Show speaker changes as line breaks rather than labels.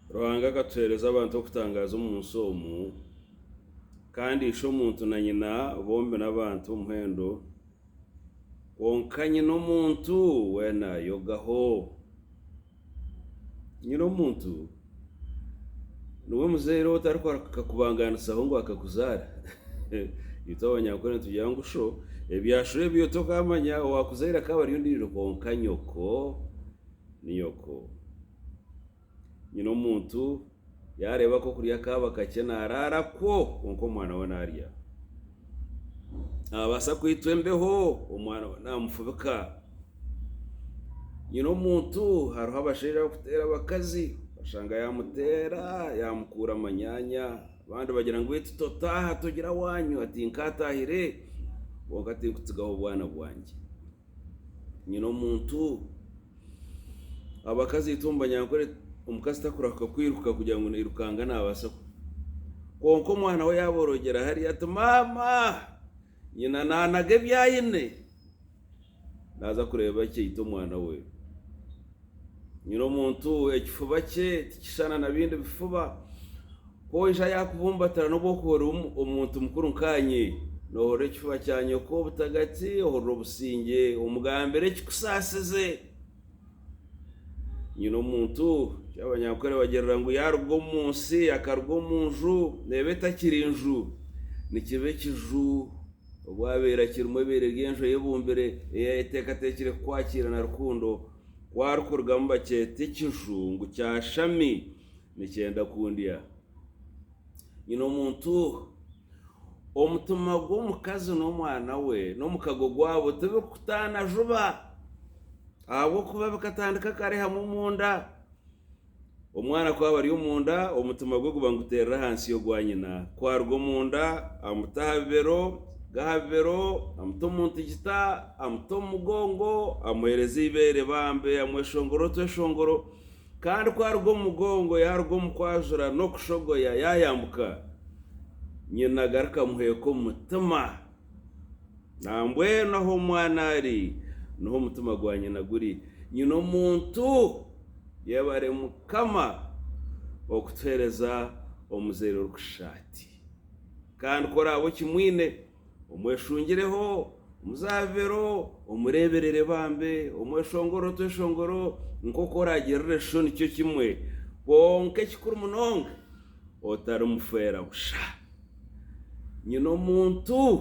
Ruhanga akatuheereza abantu okutangaaza omu nsi omu, kandi ishe omuntu na nyina bombi n'abantu b'omuhendo, kwonka nyina omuntu we naayogaho. Nyina omuntu niwe muzaire ou otarikugaruka kubangaanisaho ngu akakuzaara. Itwe Abanyankore nitugira ngu sho, ebya sho ebyo tokaamanya owaakuzaire akaba ari ondiijo kwonka nyoko ni nyoko. Nyina omuntu yaareeba ak'okurya kaaba kakye naaraara kwo kwonka omwana we naarya. Naabaasa kwitwa embeho omwana we naamufubika. Nyina omuntu hariho abashaija abarikuteera abakazi oshanga yaamuteera yaamukuura amanyaanya abandi bagira ngu beitu totaaha togira waanyu ati nkaataahire kwonka tinkutsigaho bwana bwangye. Nyina omuntu abakazi itwe omu banyankore omukazi takurahuka kwiruka kugira ngu nairukanga nabaasa kwonka omwana we yaaborogyera hariya ati maama nyina naanaga ebi aine naaza kureeba ekyaita omwana we. Nyina omuntu ekifuba kye tikishushana na bindi bifuba. Ku oija yaakubumbatira n'obu okuba ori omuntu mukuru nkaanye, noohurira ekifuba kya nyoko obutagatsi, ohurira obusingye, omugambira ekikusaasize. Nyina omuntu, eki Abanyankore bagirira ngu yaaruga omu nsi akaruga omu nju, neeba etakiri nju, nikiba ekiju. Obu abaire akirimu ebaire eri enju eyebumbire ei ayeteekateekire kukwakiira na rukundo, ku arikurugamu bakyeta ekiju ngu kyashami nikyenda kundya. Nyina omuntu, omutima gw'omukazi n'omwana we n'omukago gwabo tibirikutaana juba ahabw'okuba bikatandika kare hamwe omunda. Omwana ku aba ari omunda, omutima gwe guba niguteerera ahansi y'ogwa nyina. Ku aruga omunda, amuta aha bibero, g'aha bibero, amuta omu ntigita, amuta omu mugongo, amuheereza eibeere bambe, amweshongora otweshongoro. Kandi ku aruga omu mugongo, yaaruga omu kwajura n'okushogoya, yaayambuka, nyina agaruka amuheeka omu mutima. Nambwenu ahu omwana ari, niho omutima gwa nyina guri. Nyina omuntu, yebare Mukama okutuhereza omuzaire orikushusha ati. Kandi ku oraabe okimwine, omweshungireho, omuze aha bibero, omureeberere bambe, omweshongore otweshongoro nk'oku oraagirire sho nikyo kimwe. Kwonka ekikuru munonga, otarimufeera busha. Nyina omuntu.